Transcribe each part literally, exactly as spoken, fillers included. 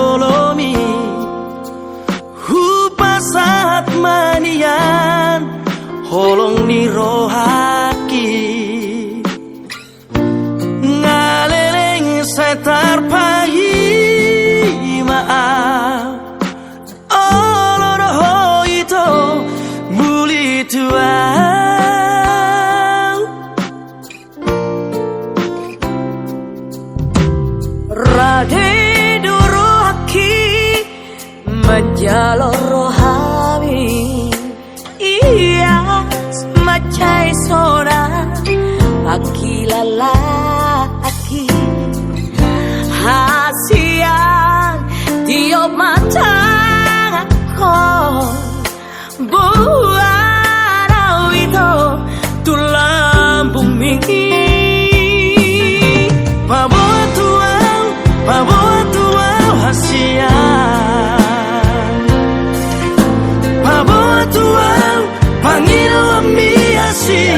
olomi, hupasahat ma nian holong ni rohangki. Nga leleng sai tarpaima au, olo do ho ito muli tu au. Rade do rohangki manjalo rohami. Ia mansai sonang pangkilalahonki. Hasian tiop manjangkon boan au ito tu lambungmi. Paboa tu au, paboa tu au hasian. Paboa tu au pangidoanmi hasian.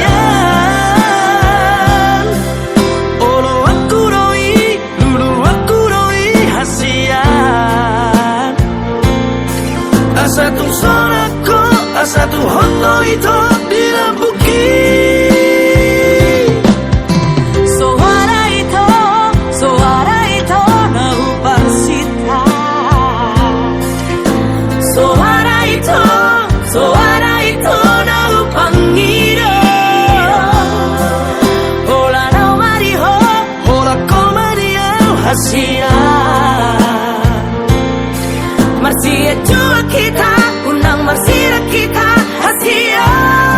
Oloanku do i, luluanku do i hasian. Asa tung sonang ho, asa tung hot ho ito di lambungki. Soara ito, soara ito na hupasinta. Soara ito, soara ito na hupangido. Holan au ma di ho, holan ho ma di au hasian. Marsianjuan hita, unang marsirat hita hasian.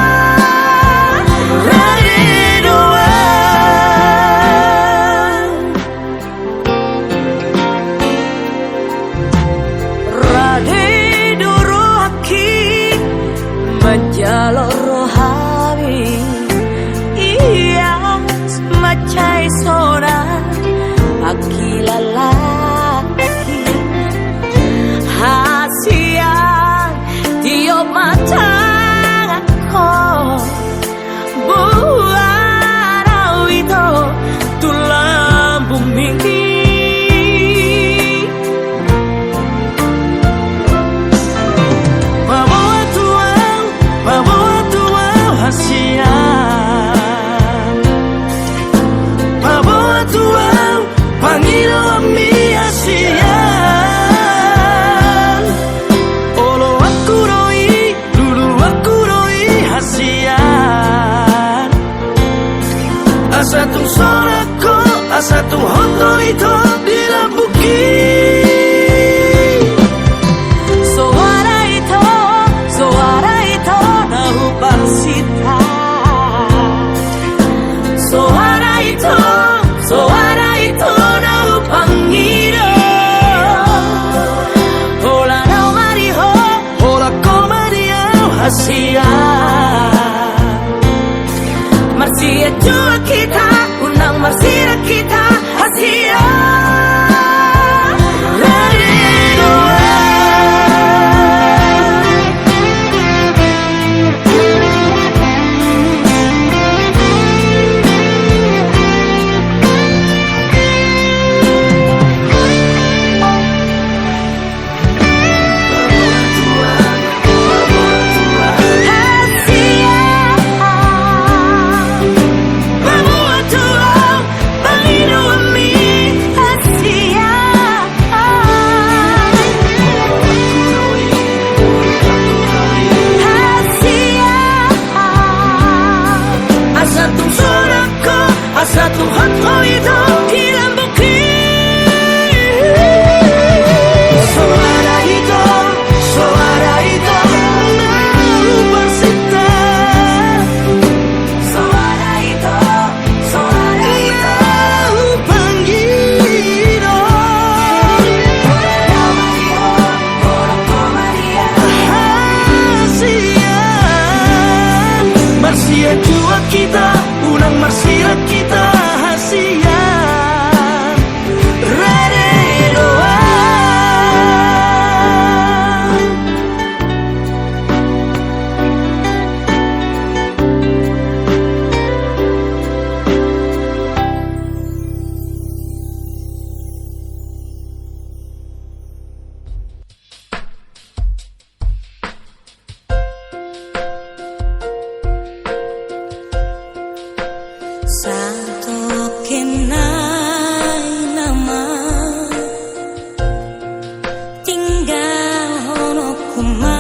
Uma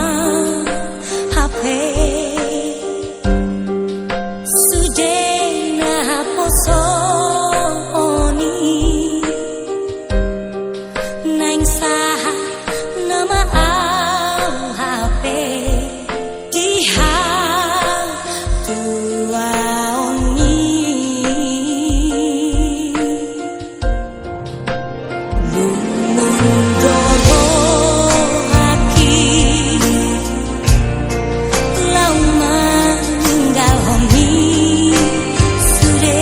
hape sude na poso on i, naeng sahat nama au hape di hatuaon i. Lungun do rohangki laho maninggalhon i sude,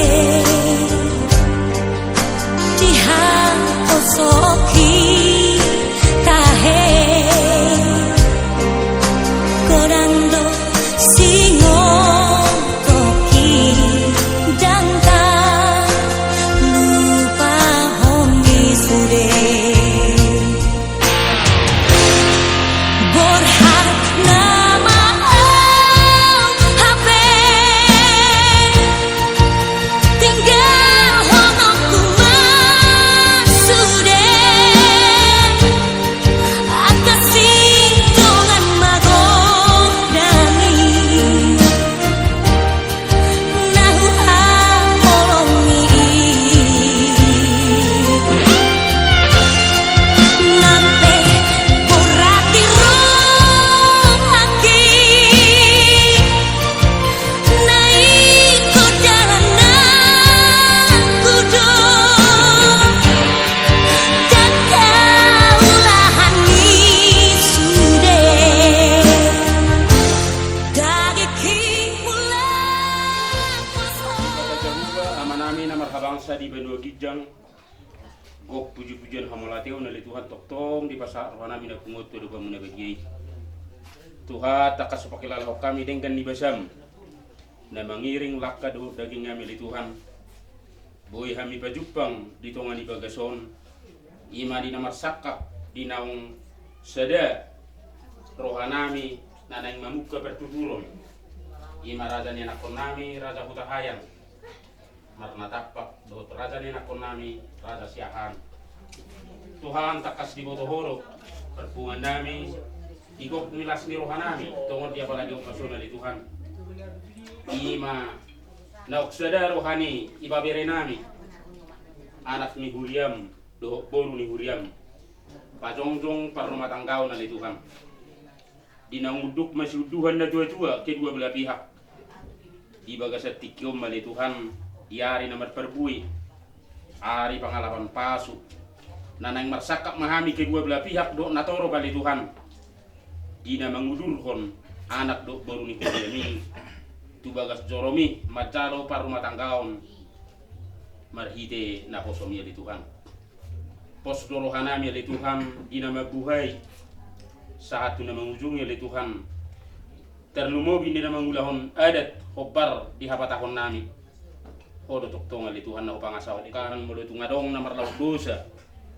dihaposohi tahe godang do singo toki, ndang tarlupahon i sude. Borhat nama au hape, tinggalhononku ma sude. Angka sintongna magodang i, na huhaholongi i. Nang pe borat di rohangki, na ingkon dalananku do, ndang huulahi sude. Dagingki huulahi. Amanami na marhabangsa di banua ginjang, gok pujipujian hamauliateon ale Tuhan, tongtong dipasahat rohanami na pungu tu adopanMu na badia i. Tuhan, tangkas hupakilalahon hami denggan ni basaM na mangiring langka dohot dagingami ale Tuhan. Boi hami pajumpang di tonga ni bagas on, i ma di na marsangkap di naung sada rohanami na naeng mamungka partuturon, i ma raja ni anakkonnami Raja Hutahaean Marnatampak dohot raja ni anakkonnami Raja Siahaan. Tuhan, tangkas diboto Ho do parpunguannami di gok ni las ni rohanami, tongon di apala di ombas on ale Tuhan. I ma naung sada roha ni ipaberenami, anak ni huriaM dohot boru ni huriaM, pajongjong parrumatanggaon ale Tuhan. Di naung unduk masiunduhan natuatua kedua belah pihak di bagasan tingki on ma ale Tuhan, di ari na marparbue, ari pangalapan pasu, na naeng marsangkap ma hami kedua belah pihak dohot na torop ale Tuhan, di na mangudurhon anak dohot boru ni huriaM i tu bagas joroMi manjalo parrumatanggaon marhite naposoMi ale Tuhan. Pos do rohanami ale Tuhan di na mambuhai sahat tu na mangujungi ale Tuhan, tarlumobi di na mangulahon adat hombar di hapatahonnami. Ho do tongtong ale Tuhan na hupangasahon hami molo tung adong na marlaok dosa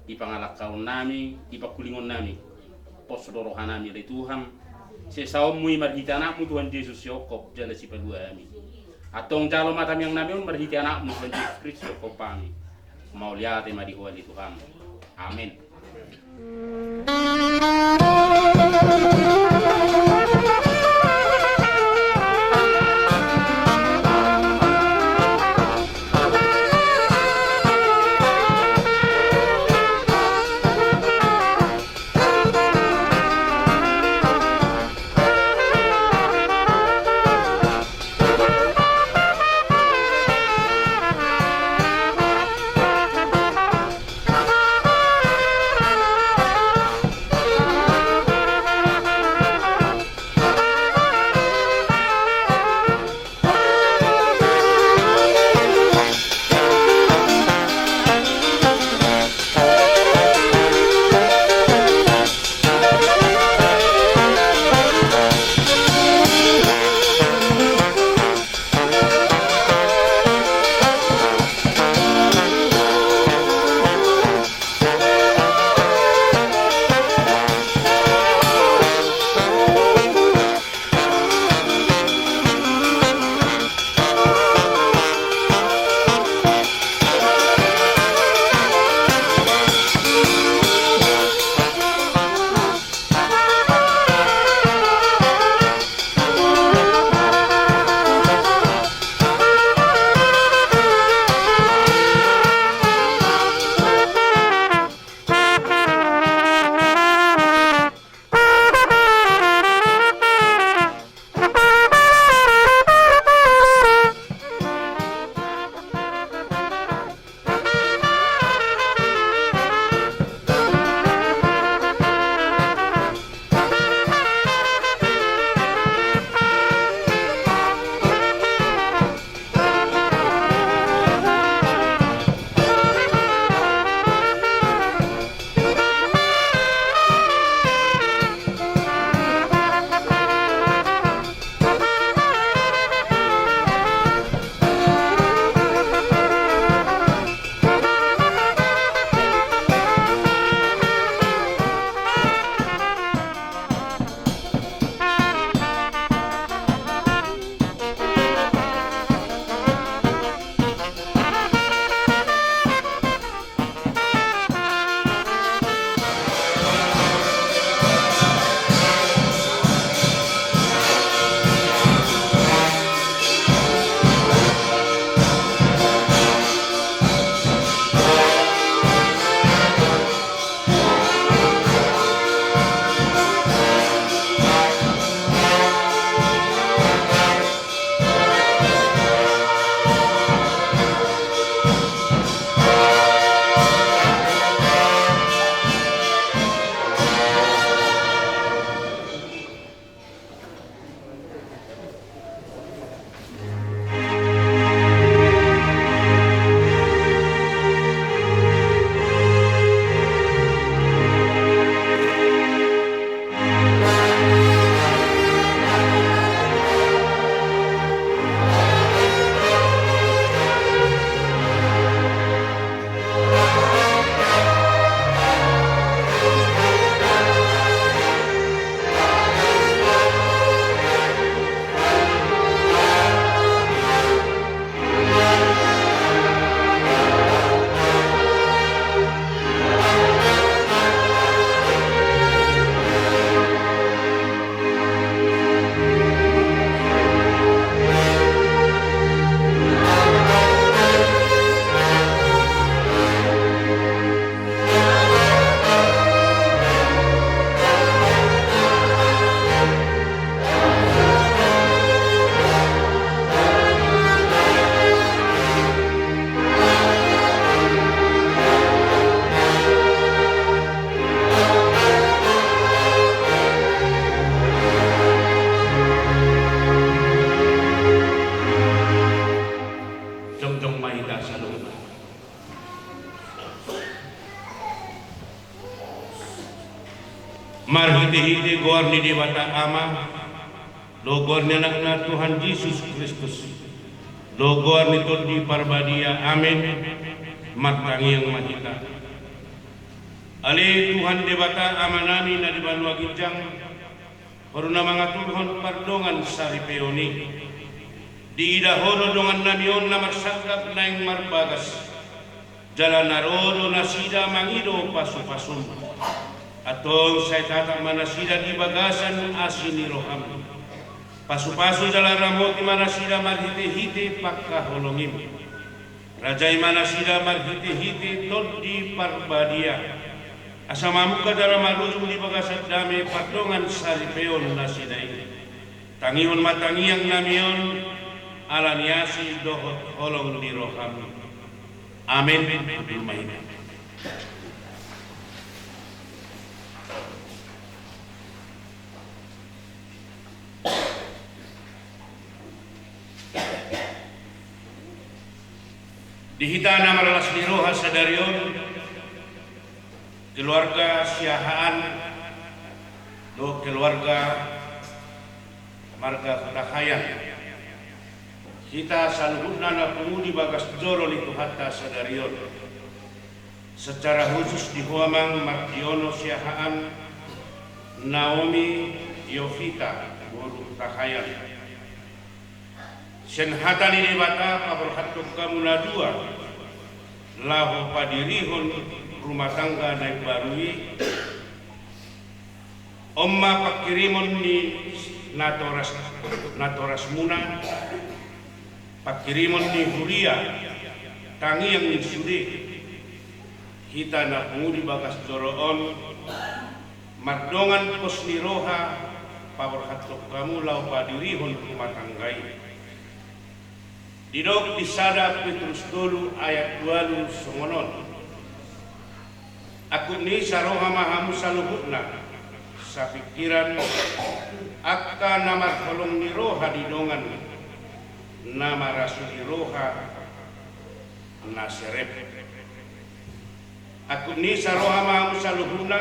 di pangalangkaonnami, di pangkulingonnami. Pos do rohanami ale Tuhan, sesaonMu i marhite AnakMu Tuhan Jesus sihophop jala sipalua hami. Antong jalo ma tangiangnami on marhite AnakMu Tuhan Jesus Kristus sihophop hami. Mauliate ma di Ho ale Tuhan. Amen. Marhitehite goar ni Debata Ama, dohot goar ni Anakna Tuhan Jesus Kristus, dohot goar ni Tondi Parbadia, amen, martangiang ma hita. Ale Tuhan Debata Amanami na di banua ginjang, Ho do na mangaturhon pardongan saripeon i. Diida Ho do dongannami on na marsangkap naeng marbagas, jala na ro do nasida mangido pasupasum. Antong sai tatap ma nasida di bagasan asi ni roham. Pasupasu jala ramoti ma nasida marhitehite pangkaholongim. Rajai ma nasida marhitehite Tondi Parbadia, asa mamungka jala marujung di bagasan dame pardongan saripeon nasida i. Tangihon ma tangiangnami on ala ni asi dohot holong ni roham. Amen. Hundul ma hita. Di hita na marlas ni roha sadari on, keluarga Siahaan dohot keluarga marga Hutahaean, hita saluhutna na pungu di bagas joro ni Tuhanta sadari on. Secara khusus di ho amang Mardiono Siahaan, Naomi Yovita boru Hutahaean. Sian hata ni Debata paborhathon hamu na dua laho padirihon rumah tangga na imbaru i. On ma pangkirimon ni natoras, natorasmuna, pangkirimon ni huria, tangiang ni sude. Hita na pungu di bagas joro on, mardongan pos ni roha paborhathon hamu laho padirihon rumah tangga i. Didok di sada Petrus tolu ayat ualu songon on. Angkup ni saroha ma hamu saluhutna, sapingkiran, angka na marholong ni roha di dongan, na marasu ni roha na serep. Angkup ni saroha ma hamu saluhutna,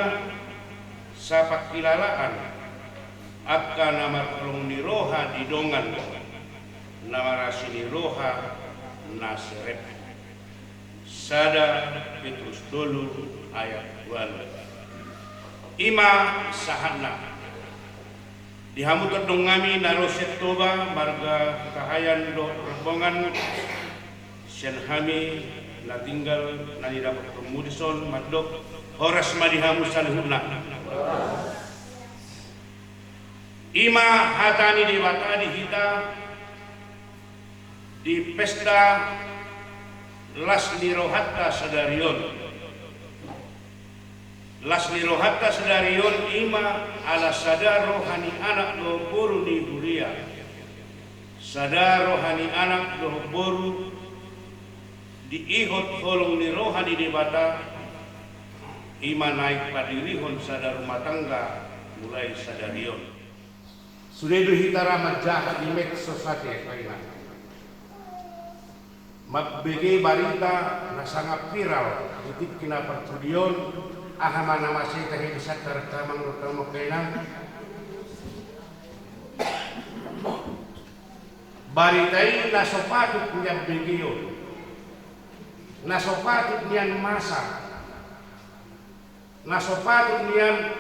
sapangkilalaan, angka na marholong ni roha di dongan, na marasu ni roha na serep. Sada Petrus tolu ayat ualu. I ma sahatna. Di hamu tondong nami na ro sian Toba, marga Hutahaean dohot rombongan, sian hami na tinggal na nidapothonmu dison mandok, horas ma di hamu saluhutna. I ma hata ni Debata di hita, di pesta las ni rohanta sadari on. Las ni rohanta sadari on i ma ala sada roha ni anak dohot boru ni huria. Sada roha ni anak dohot boru diihot holong ni roha ni Debata, i ma naeng padirihon sada rumah tangga mulai sadari on. Sude do hita ra manjaha di medsos ate, baenna. Mambege barita na sanga viral di tingki na parpudi on, aha ma na masa i tahe di santa rek amang dohot amang, baenna. Barita i na so patut nian begeon, na so patut nian masa, na so patut nian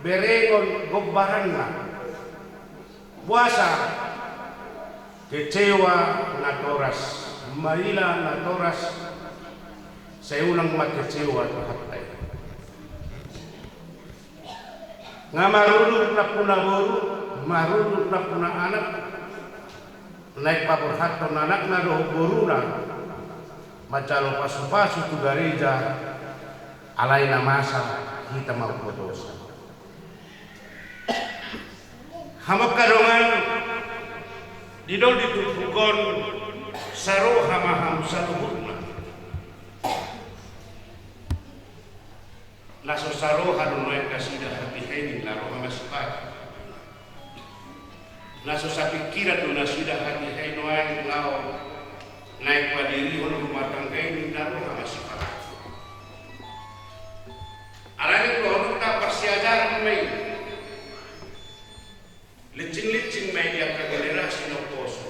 berengon gombaranna. Boasa? Kecewa natoras, maila natoras, sai unang ma kecewa Tuhanta i. Nga marudut nampuna boru, marudut nampuna anak, naeng paborhathon anakna dohot boruna manjalo pasupasu tu gareja, alai na masa hita mambotosa. Hamu angka dongan, didok di turpuk on, saroha ma hamu saluhutna. Na so saroha do nuaeng nasida hatiha i ninna roha masipata. Na so sapingkiran do nasida hatiha i nuaeng laho naeng padirihon rumah tangga i ninna roha masipata. Alai dohononta parsiajaran Lincing-lincing ma i di angka generasi na umposo.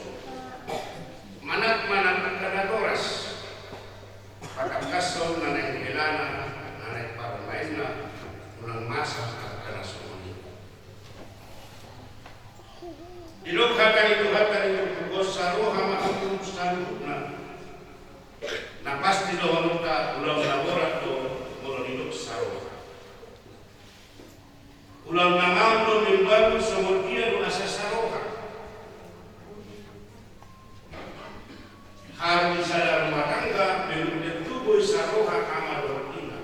Manat-manat angka natoras. Patangkashon na naeng helana, na naeng parumaenna, unang masa angka na songon i. Didok hata ni Tuhanta di turpuk on, saroha ma hamu saluhutna. Na pasti dohononta ulaon na borat do molo didok saroha. Ulaon na maol do membangun, songon dia do asa saroha. Haru di sada rumah tangga, belum tentu boi saroha ama dohot ina.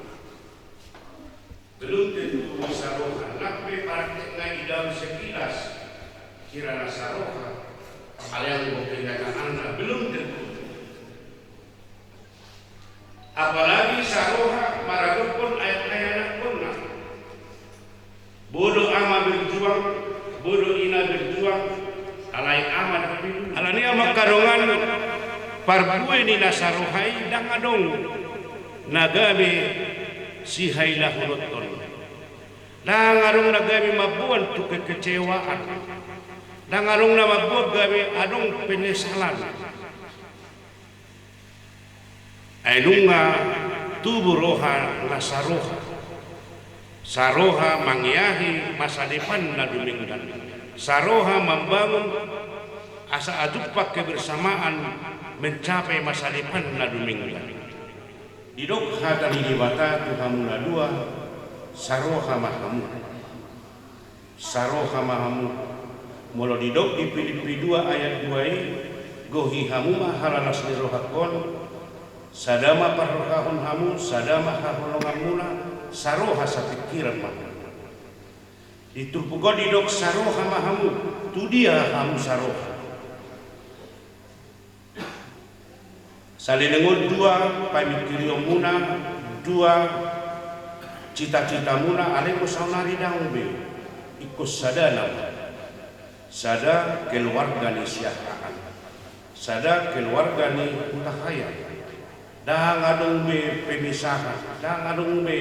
Belum tentu boi saroha, nang pe praktekna i dalam sekilas, kirana saroha, alai anggo kenyataanna belum tentu. Apalagi saroha maradophon ayat ni anakkonna. Boi do ama berjuang, boi do ina berjuang, alai ama dohot ina. Alani i, amang angka dongan, parbue ni na saroha i ndang adong na gabe sihailahononhon. Ndang adong na gabe mamboan tu kekecewaan. Ndang adong na mamboan gabe adong penyesalan. Ai nunga tubu roha na saroha. Saroha mangiahi masa depan na dumenggan. Saroha mambangun asa adong kebersamaan mencapai masa depan na dumenggan. Didok hata ni Debata tu hamu na dua, saroha ma hamu. Saroha ma hamu. Molo didok di Pilippi dua ayat dua i, gohi hamu ma halalas ni rohangkon, sada ma parrohahon hamu, sada ma haholonganmuna, saroha sapingkiran ma hamu. Di turpuk on didok saroha ma hamu, tu dia hamu saroha. Salelengon dua pamingkirionmuna, dua cita-citamuna, alai anggo saonari ndang be, ingkon sada nama. Sada keluarga ni Siahaan. Sada keluarga ni Hutahaean. Ndang adong be pemisahan, ndang adong be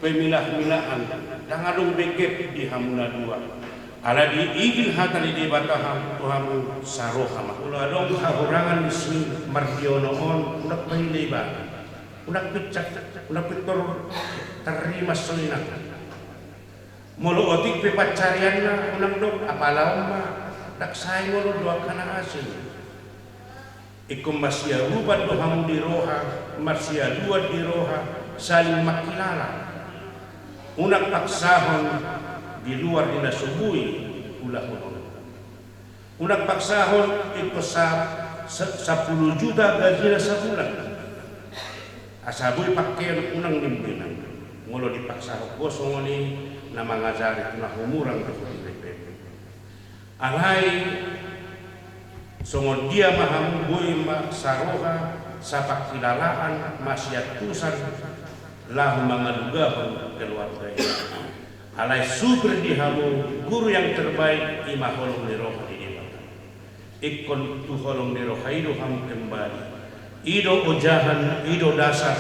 pemilah-milahan, ndang adong be gap di hamu na dua. Ala diigil hata ni Debata tu hamu, saroha ma. Molo adong hahurangan ni si Mardiono on, unang paila ibana. Unang pinsat, unang pintor tarrimas songon i. Molo otik pe pansarianna, unang dok apala on ma, ndang sai molo dok angka na asing. Ingkon marsiarupan do hamu di roha, marsialuan di roha, saling mangkilala. Unang paksahon di luar ni na so boi ulahonon. Unang paksahon ingkon sa-, sa-, sampulu juta gajina sabulan. Asa boi pangkeon, unang nimbena. Molo dipaksahon ho songon i, na mangajari tu na humurang do ho di R P P. Alai songon dia ma hamu boi ma saroha, sapangkilalaan, masiantusan, laho mangalugahon keluarga i. Alai supir di hamu, guru yang terbaik, i ma holong ni roha ni Debata. Ingkon tu holong ni roha i do hamu kembali. I do ojahan, i do dasar,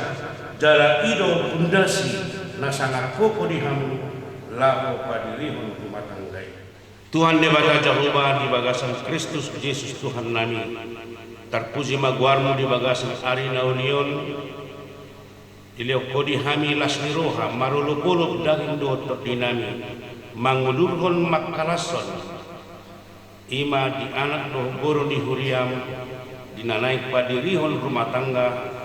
jala i do pundasi na sangat kokoh di hamu laho padirihon rumah tangga i. Tuhan Debata Jahowa, di bagasan Kristus Jesus Tuhannami, tarpuji ma goarmu di bagasan ari na uli on. Dilehon ho di hami las ni roha, marolopolop daging dohot tondinami, mangudurhon, manghalashon, i ma di anak dohot boru ni huriam, di na naeng padirihon rumah tangga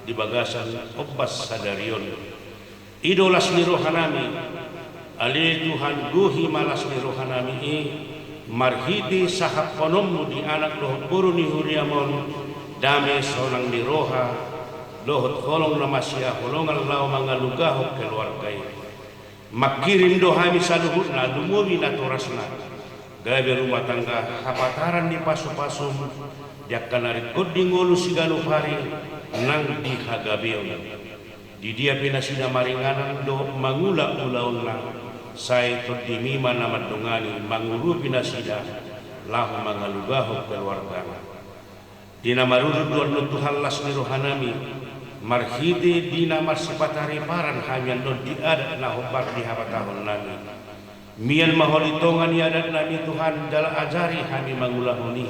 di bagasan ombas sadari on. I do las ni rohanami. Ale Tuhan, gohi ma las ni rohanami i, marhite sahaphononmu di anak dohot boru ni huriam on, dame, sonang ni roha, dohot holong na masihaholongan laho mangalugahon keluarga i. Mangkirim do hami saluhutna, lumobi natorasna, gabe rumah tangga hapataran ni pasupasum, di angka na ringkot di ngolu siganup ari, nang di hagabeon. Di dia pe nasida maringanan dohot mangula ulaonna, sai Tondimi ma na mandongani, mangurupi nasida laho mangalugahon keluargana. Di na marudut do annon Tuhan las ni rohanami, Marhite di na marsipatariparan hami annon di adat na hombar di habatahon nami. Mian ma Ho di tonga ni adat nami Tuhan, jala ajari hami mangulahon i.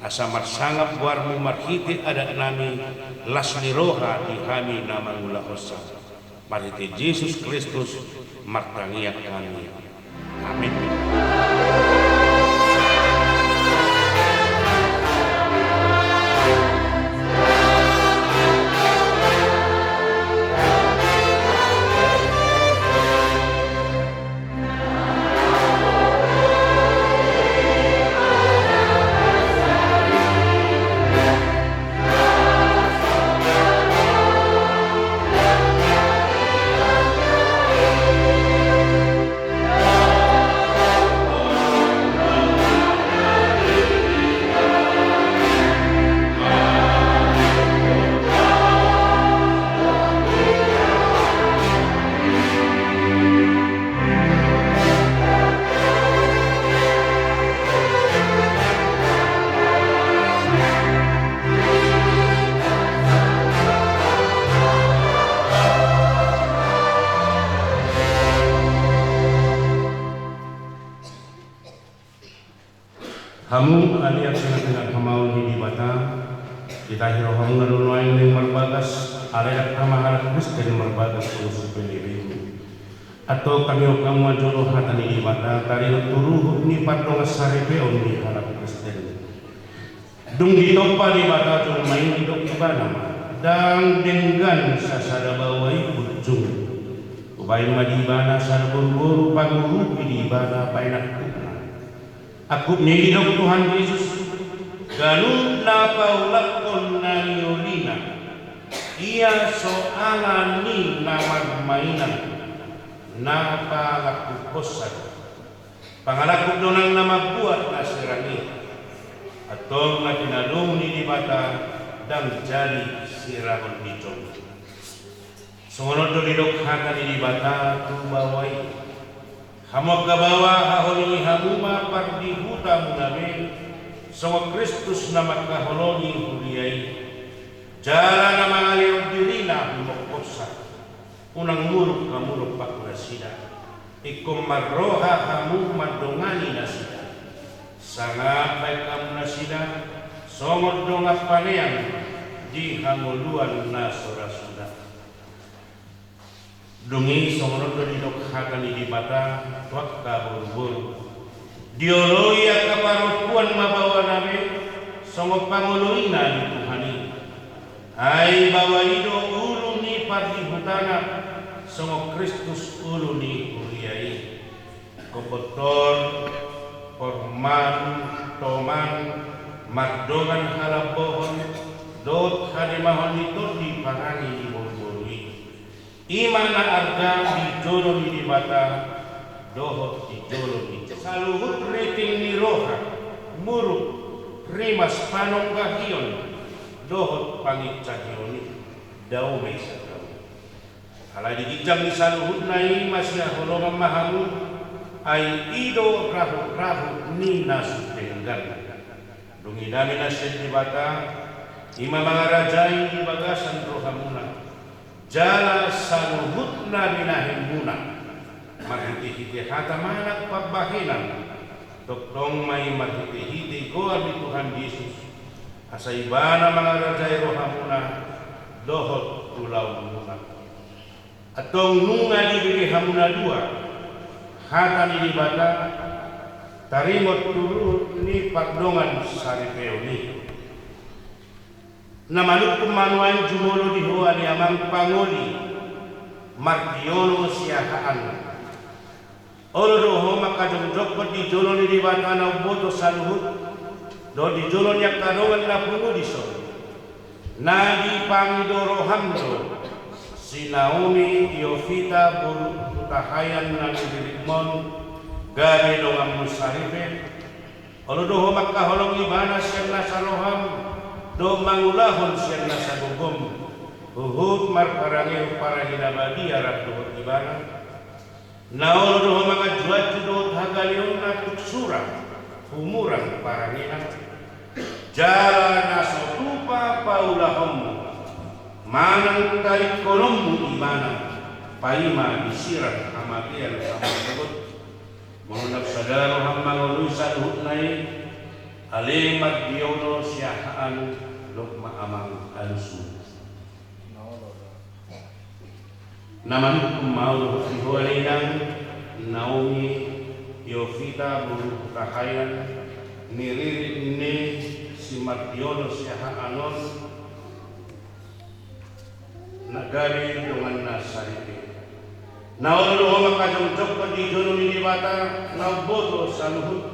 Asa marsangap goarMu marhite adat nami, las ni roha di hami na mangulahonsa. Marhite Jesus Kristus martangiang hami. Amin. Hamu ale angka na hinaholongan ni Debata, ditahi rohamuna do nuaeng naeng marbagas, ala dang hami halak Kristen marbagas tu si pelebehu. Antong tangihon hamu ma jolo hata ni Debata, taringot tu ruhut ni pardongansaripeon ni halak Kristen. Dung ditompa Debata jolma i, didok Ibana ma, ndang denggan sasada baoa i unjung. Hubahen ma di ibana sada boruboru pangurupi di ibana bahen angkupna. Angkup ni i didok Tuhan Jesus, ganup na paulakkon na niolina, ia so ala ni na marmainan, na pangangkuphonsa do. Pangalangkup do nang na mambuat na sirang i. Antong na pinalum ni Debata ndang jadi sirangon ni jolma. Songon on do didok hata ni Debata tu baoa i. Hamu angka baoa, haholongi hamu ma pardihutamuna be, songon Kristus na mangkaholongi huria i. Jala na mangalehon dirina humongkossa. Unang muruk hamu dompak nasida. Ingkon marroha hamu mandongani nasida. Sangap bahen hamu nasida, songon dongan panean di hangoluan na so ra suda. Dung i songon on do didok hata ni Debata tu angka boruboru. Dioloi angka parompuan ma baoana be, songon pangoloina ni Tuhan i. Ai baoa i do ulu ni pardihutana, songon Kristus ulu ni huria i. Ingkon bontor, porman, toman, mardongan halambohon, dohot hademahon ni tondi parange ni boruboru i. I ma na arga di jolo ni Debata, dohot di jolo ni jolma. Saluhut riting ni roha, muruk, rimas panonggahion, dohot panginsahion i, dao ma i sataon. Alai di ginjang ni saluhutna i masihaholongan ma hamu, ai i do rahut-rahut ni na so denggan. Dung i damina sian Debata, i ma mangarajai di bagasan rohamuna. Jala saluhut na binahenmuna, marhitehite hata manang pambahenan, tongtong ma i marhitehite goar ni Tuhan Jesus, asa Ibana mangarajai rohamuna dohot ulaonmuna. Antong nunga dibege hamuna dua hata ni Debata, taringot tu ruhut ni pardongansaripeon i. Na manungkun ma nuaeng jumolo di ho ale amang pangoli, martiono siahaan. Olo do ho mangkajongjongkon di jolo ni Debata na umboto saluhut, dohot di jolo ni angka dongan na pungu dison. Na dipangido roham do si Naomi, Jovita, boru Hutahaean na nidirikkon, gabe donganmu saripe. Olo do ho mangkaholongi ibana sian nasa roham, dohot mangulahon sian nasa gogom, huhut marparangehon parange na badia rap dohot ibana. Na olo do ho manganjuanju dohot hagaleonna tung sura humurang parangena. Jala na so tupa paulahonmu, Manang taringhononmu ibana, paima disirang hamatean hamu sogot. Molo ndang sada roham mangoloi saluhutna i, ale Mardiono Siahaan, dok ma amang alusmu. Na manungkun ma ahu dohot di ho ale inang, Naomi, Jovita boru Hutahaean, ni ririt ni si Mardiono Siahaan on, na gabe donganna saripe. Na olo do ho mangkajongjongkon di jolo ni Debata na umboto saluhut,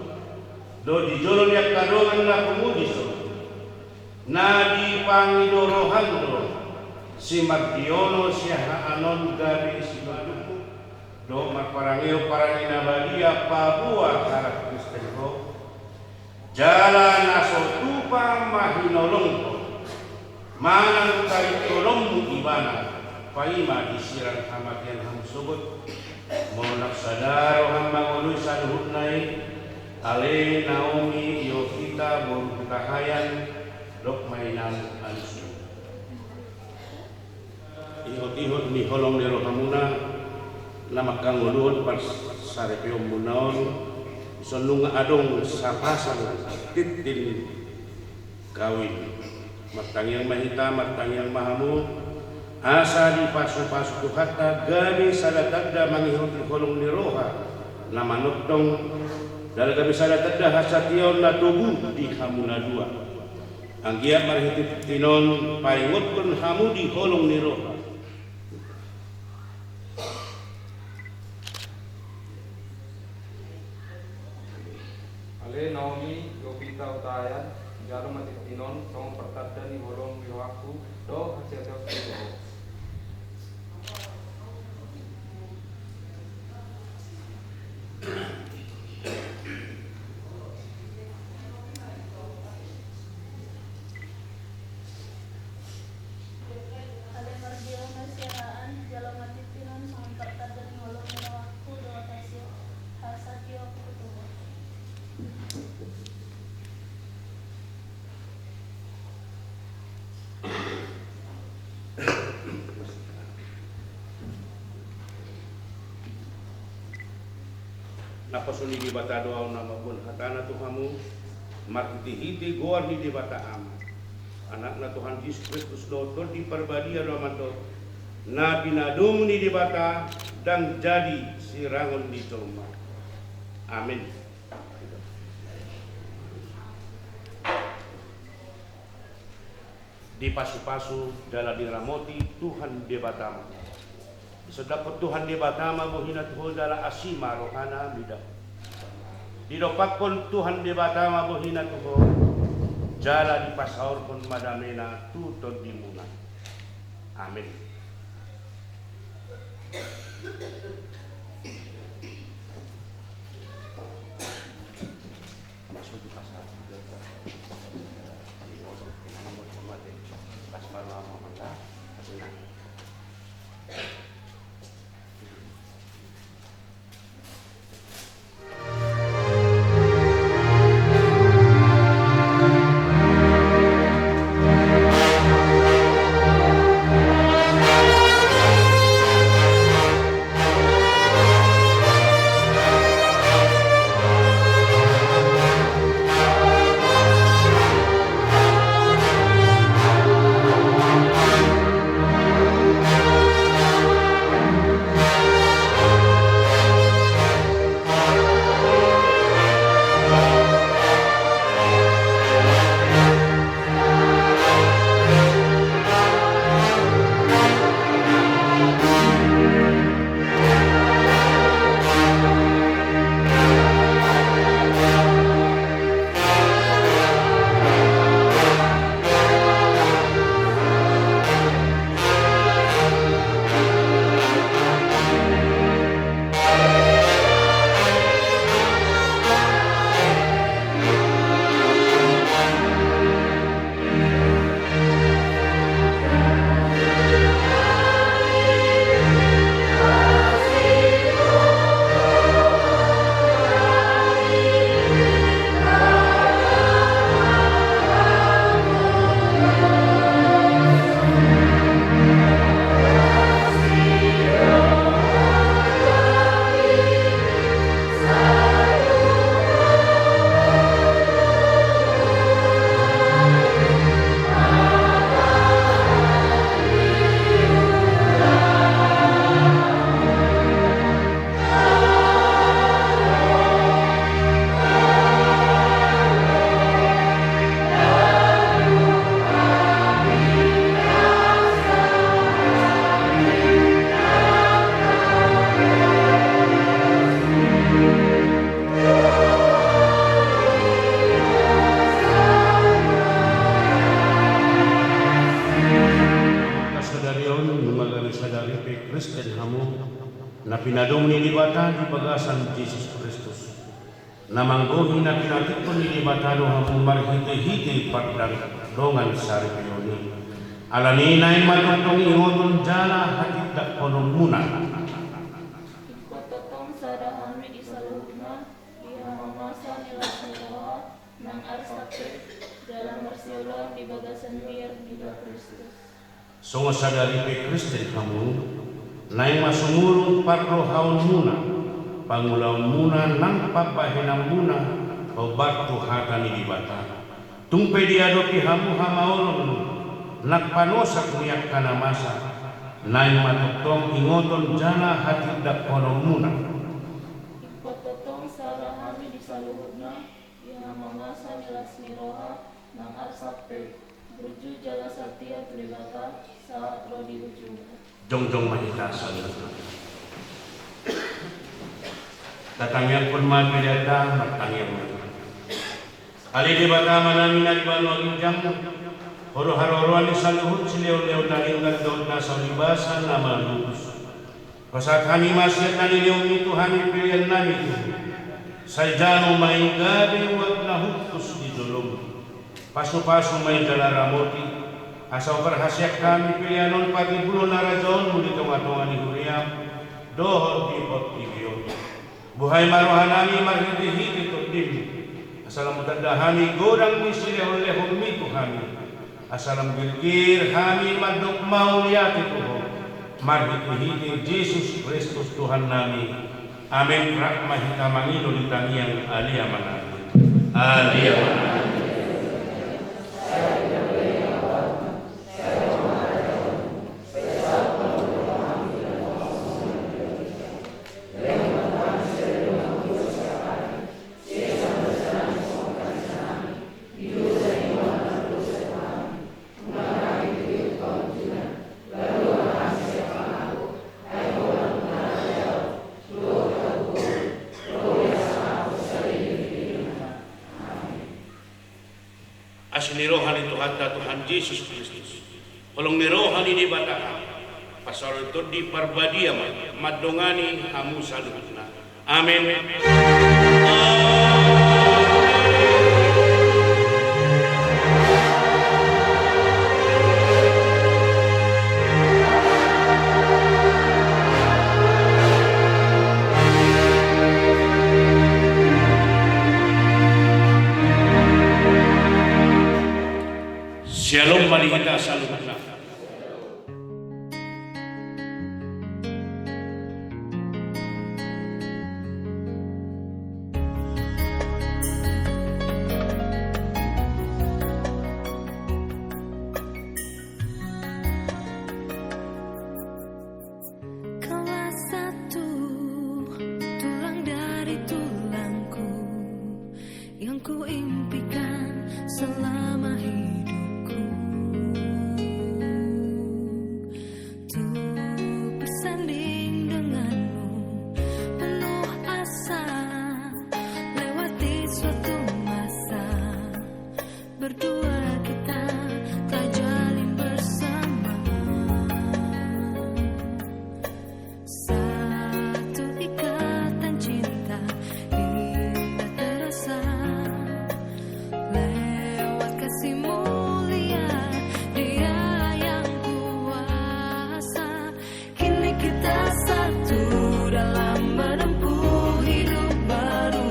dohot di jolo ni angka dongan na pungu dison. Na dipangido roham do si Mardiono Siahaan on gabe sinondukmu dohot marparangehon parange na badia paboa halak Kristen ho. Jala na so tupa ma hinolonghon. Manang taringhononmu ibana, paima disirang hamatean hamu sogot. Molo ndang sada roham mangoloi saluhutna i, ale Naomi, Jovita boru Hutahaean, dok ma inang alusmu. Ihot-ihot ni holong ni rohamuna na mangkangoluhon parsaripeonmuna on, dison nunga adong sapasang tintin kawin. Martangiang ma hita, martangiang ma hamu, asa dipasupasu Tuhanta gabe sada tanda mangihoti holong ni roha na manongtong, jala gabe sada tanda hasatiaon na togu di hamu na dua. Anggiat marhite tintin on paingothon hamu di holong ni roha. Ale Naomi, Jovita Hutahaean, jalo ma tintin on songon partanda ni holong ni rohangku dohot hasatiaonku tu ho. Ale Mardiono Siahaan, jalo ma tintin on songon partanda ni holong ni rohangku dohot hasatiaonku tu ho. Naposo ni Debata do ahu na mamboan hatana tu hamu, marhite-hite goar ni Debata Ama, Anakna Tuhan Jesus Kristus dohot Tondi Parbadia do mandok, na pinadomu ni Debata ndang jadi sirangon ni jolma. Amin. Dipasupasu jala diramoti Tuhan Debata ma. Disondangkon Tuhan Debata ma bohina tu ho jala asi ma rohana mida. Didompakkon Tuhan Debata ma bohina tu ho jala dipasaorhon ma damena tu tondimuna. Amin. di bagasan Jesus Kristus. Na manggohi na pinatuduhon ni Debata do hamu marhite-hite pardongansaripeon i. Alani i naeng ma tongtong ingoton jala hatindangkononmuna. Ingkon tongtong sada hami di saluhutna, di hamamasa ni las ni roha nang arsak pe, jala marsioloan di bagasan biar ni Kristus. Songon sadari pe Kristen hamu, naeng ma sumurung parrohaonmuna, pangulaonmuna nang pambahenanmuna hombar tu hata ni Debata. Tung pe diadopi hamu hamaolon nang panosak ni angka na masa, naeng ma tongtong ingoton jala hatindangkononmuna. Ingkon tongtong sada hami di saluhutna, di hamamasa ni las ni roha nang arsak pe, burju jala satia tu Debata sahat ro di ujung. Jongjong ma hita saluhutna. Tatangiangkon ma peleanta, martangiang ma. Ale Debata Amanami na di banua ginjang, Ho do haroroan ni saluhut silehon-lehon na denggan dohot na saur ni basa na maluhus. Pasahat hami ma sian na nilehonMi tu hami peleannami tu Ho. Sai jalo ma i gabe uap na hushus di joloMi. Pasu-pasu ma i jala ramoti, asa huparhaseang hami pelean on patibulhon harajaonMu di tonga-tonga ni huriaM dohot di portibi on. Buhai ma rohanami marhite-hite TondiM, asa lam hutanda hami godang ni silehon-lehonMi tu hami, asa lam girgir hami mandok mauliate tu Ho, marhite-hite Jesus Kristus Tuhannami. Amen. Rap ma hita mangido di tangiang Ale Amanami. Ale Amanami. Asi ni roha ni Tuhanta Tuhan Jesus Kristus, holong ni roha ni Debata, pasaoronna ni Tondi Parbadia ma mandongani hamu saluhutna. Amen. Syalom ma di hita saluhutna. Kaulah satu tulang dari tulangku yang kuimpikan selama hidupku. Untuk bersanding denganmu, penuh asa, lewati suatu masa. Berdua kita telah jalin bersama. Satu ikatan cinta indah terasa. Lewat kasih mulia Dia yang kuasa. Kini kita satu dalam menempuh hidup baru.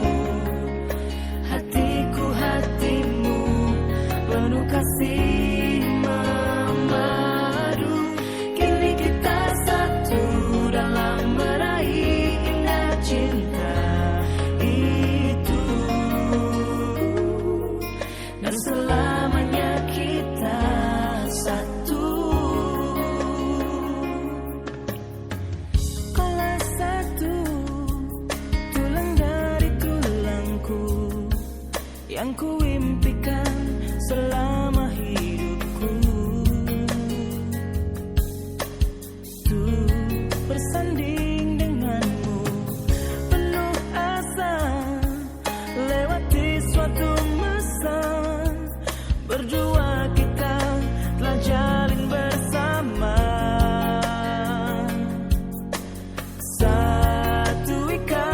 Hatiku hatimu penuh kasih memadu. Kini kita satu dalam meraih indah cinta itu. Dan selamanya kita satu. Kaulah satu tulang dari tulangku yang kuimpikan selama hidupku. Untuk bersanding denganmu penuh asa. Lewati suatu masa, berdua kita telah jalin bersama. Satu ikatan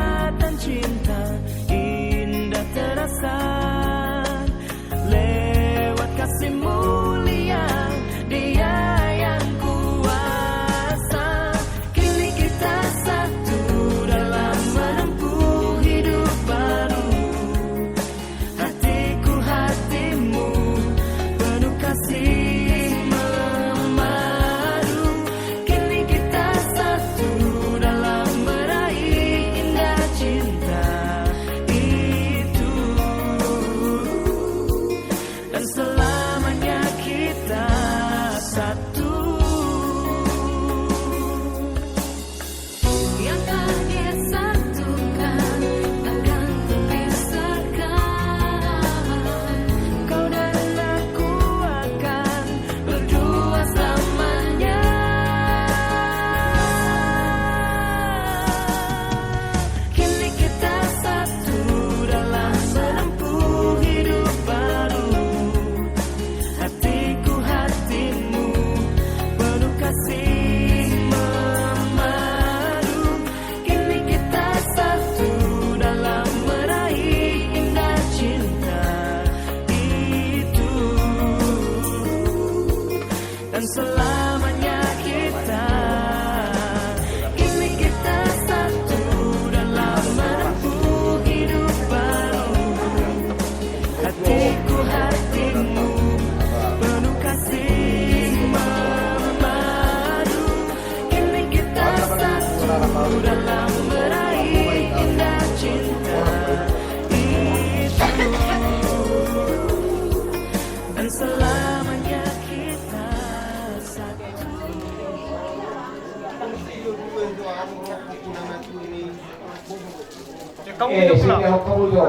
Eh, sini ho kamu jo.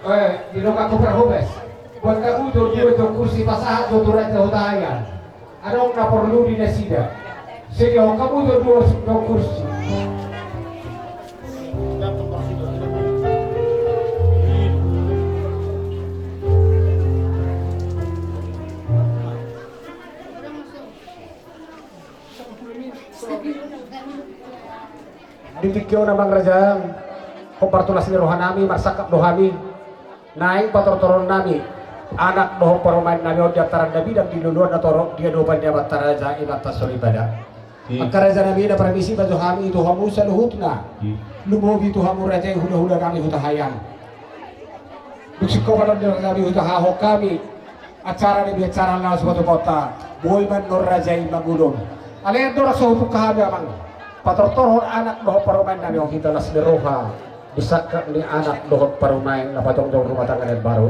Eh, di lokal ko parhobas. Buat kamu jo dua jo kursi pasahat jo tu raja Hutahaean. Adong na porlu di nasida. Sini ho kamu jo dua jo kursi. Di tingki on amang raja, hombar tu las ni roha nami, marsangkap do hami. Naeng patortoron nami anak dohot parumaen nami on di antaran na bidang di loloan na torop di adopan ni amanta raja, ibanta soripada. Angka raja nami, na parmisi ma jo hami tu hamu saluhutna. Lumobi tu hamu raja i hulahula nami Hutahaean. Dung singkopan on di raja nami Hutahaean, hami acara ni biacara na so patupaonta, boi ma annon raja i mangulon. Alai andorang so hupungka hami amang, patortorhon anak dohot parumaen nami on, hita las ni roha di sangkap ni anak dohot parumaen na pajongjong rumah tangga na imbaru.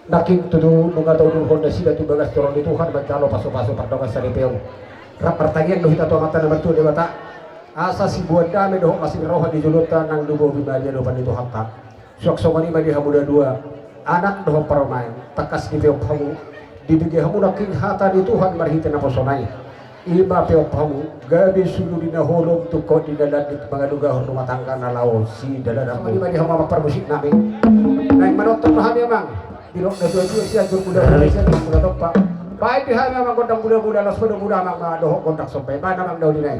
Nangkin tutu nunga taudurhon nasida tu bagas toru ni Tuhan manjalo pasupasu pardongan saripeon. Rap martangiang do hita tu Amanta na martua Debata, asa siboan dame dohot las ni roha di jolonta nang lumobi ma di adopan ni Tuhanta. Suang songon i ma di hamu na dua, anak dohot parumaen, tangkas dipeop hamu, dibege hamu nangkin hata ni Tuhan marhite naposona i. I ma peop hamu, gabe sulu di na holom, tungkot di na landit, mangalugahon rumah tangga na laho sidalananmu. Songon i ma di hamu amang parmusik nami. Naeng manonton ma hami amang. Didok na tuatua, Sianjur Mula Mula, Sianjur Mula Tompa. Baen di hami amang gondang mula mula, laos ma do mula amang ma dohot gondang somba i. Baen amang na uli nai.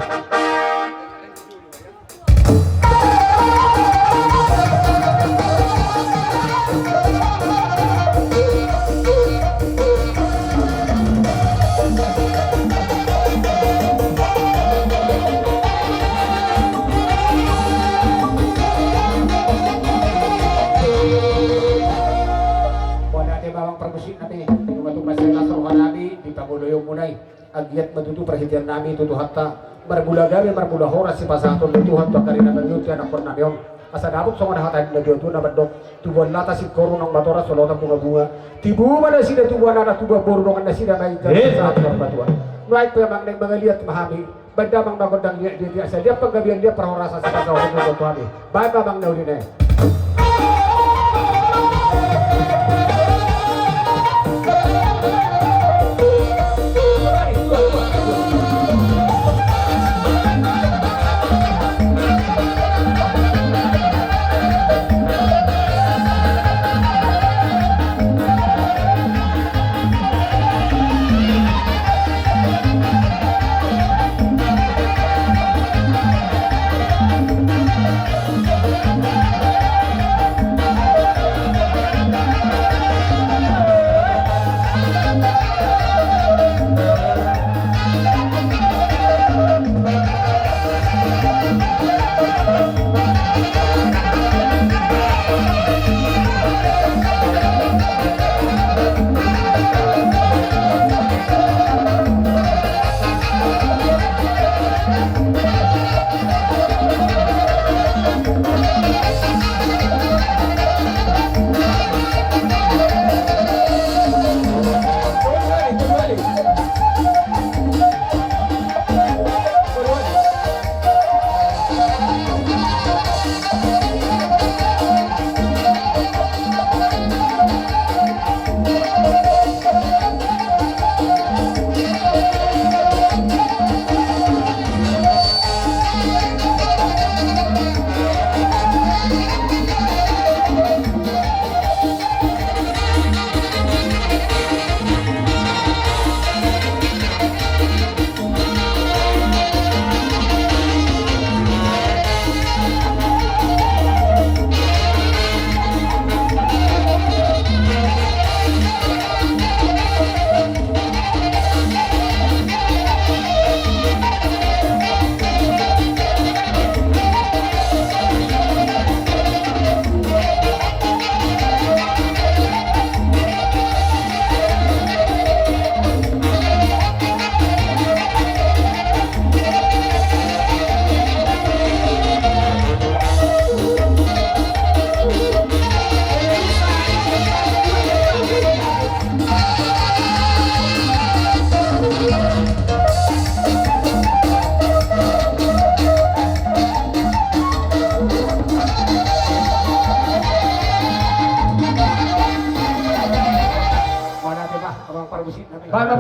Bona te bawang parmusik nami, nunga tung mansai las roha nami di pangoloionmuna i. Anggiat ma tutu parhitean nami tu Tuhanta, marmula gabe marmula horas sipasahaton ni Tuhan tu angka ari na mangihut tu anakkon nami on. Asa dapot songon hata ni na tuatua na mandok, tubuan lata singkoru naung matora solotan bungabunga. Tibu ma nasida tubuan anak tubuan boru dongan nasida ma i. Eh, sahat marpatua. Nuaeng pe amang naeng mangaliat ma hami. Baen damang ma gondang liat liat asa liat panggabean liat parhorasan sipasahaton ni Tuhan tu hami. Baen ma amang na uli nai.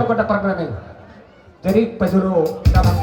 Pada parmanen. Jadi, pajolo damang.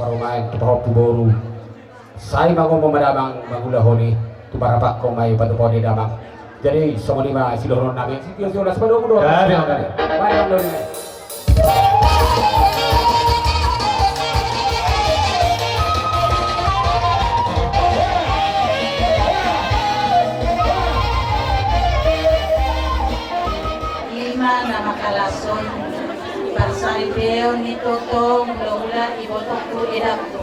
Parumaen tu pahompu boru. Sai mangomo ma damang mangulahon i, tu marapakkon ma i patupaon ni damang. Jadi songon i ma sidohonon nami. Sitio siolas padomu do. Gabe. Mari mandoni. Ima na mangkalashon parsaripeon ni toto hulahula ibotongku edangku.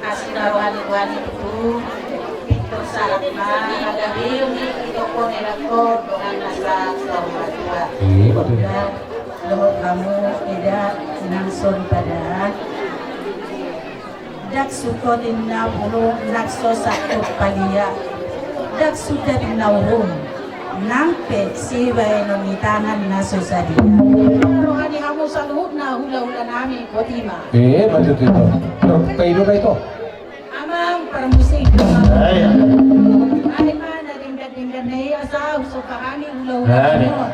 Asi ma roha ni Tuhan i tutu, pintor sahat ma panggabeon i, itongkon edangkon dongan nasa saur matua. Iya, betul. Dohot hamu eda nang songon i pada. Ndang sungkot inna bulung, ndang so sangkut palia. Ndang suda inna uhum, nang pe sibahenon ni tangan na so sadia. Roha ni hamu saluhutna hulahula nami, botima. Eh, betul itu. Paido ma ito. Amang parmusik. Ai ma na denggan-denggan na i asa husomba hami hulahula nami on.